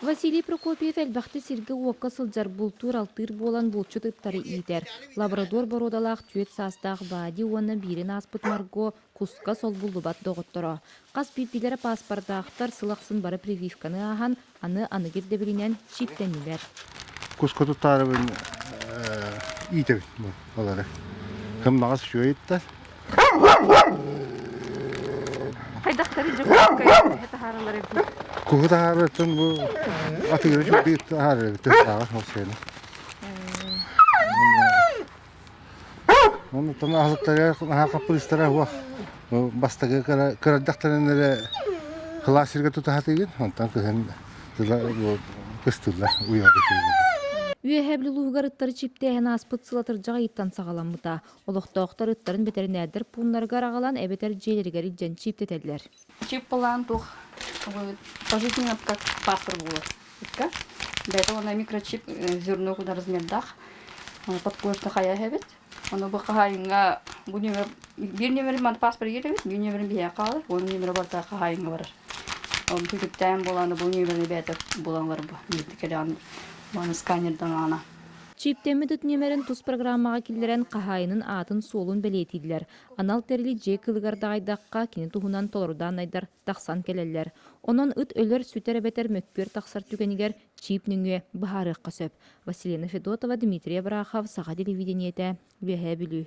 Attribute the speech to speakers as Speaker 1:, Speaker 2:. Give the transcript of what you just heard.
Speaker 1: Василий Прокопьев элбэхтэ сиргэ-уокка сылдьар бултуур-алтыыр буолан булчут ыттары иитэр. Лабрадор боруодалаах түөрт саастаах Бади уонна биирин ааспыт Марго куска солбуллубат доҕотторо. Хас биирдиилэрэ пааспардаахтар сыл ахсын бары прививканы ааһан, аны аныгы ирдэбилинэн чиптэннилэр.
Speaker 2: Куска туттаарыбын иитэбин олары. Кымнаҕас үчүгэй ыттар.
Speaker 3: Хайдахтары дьокуускай таһааралар эбит.
Speaker 2: Куһу таһаарыттан бу атыыры үчүгэй таһаарар эбит тыһааҕар ол сиэни. Онтон аһылыктарыгар наһаа хаппырыыстара суох. Бастакы кырадахтарын эрэ кылаас сиргэ тутаһатыгын, онтон кыһын кыстыыллар уйалар.
Speaker 1: Үөһээ Бүлүү улууһугар ыттары чиптээһин ааспыт сыл атырдьах ыйыттан саҕаламмыта. Олохтоохтор ыттарын бэтэринээрдэр пууннарыгар аҕалан эбэтэр дьиэлэригэр илдьэн чиптэтэллэр.
Speaker 3: Чип былаан туох пожизненно как паспорт буолар. Икка. Бэйэтэ уонна микрочип зерно куда размердаах подкожно хайа эбит. Ону бу хаһаайыҥҥа бу нүөмэр биир нүөмэрин маны паспорт эбит, биир нүөмэрин биһиэхэ хаалар, уон нүөмэрэ барыта хаһаайыҥҥа барар. Ол түтүктээн буолан бу нүөмэрин бэйэтэ булан барар бу. Биирдэ кэлэҕин маны сканердан аана.
Speaker 1: Чиптэммит ыт нүөмэрин тус программаҕа киллэрэн хаһаайынын аатын-суолун бэлиэтииллэр. Анал тэрили дьиэ кылыгар даҕайдахха, кини туһунан толору дааннайдар тахсан кэлэллэр. Онон ыт өлөр-сүтэр эбэтэр мөккүөр тахсар түгэнигэр чип нөҥүө быһаарыахха сөп. Василина Федотова, Дмитрий Абрахов, Саха телевидениетэ, Үөһээ Бүлүү.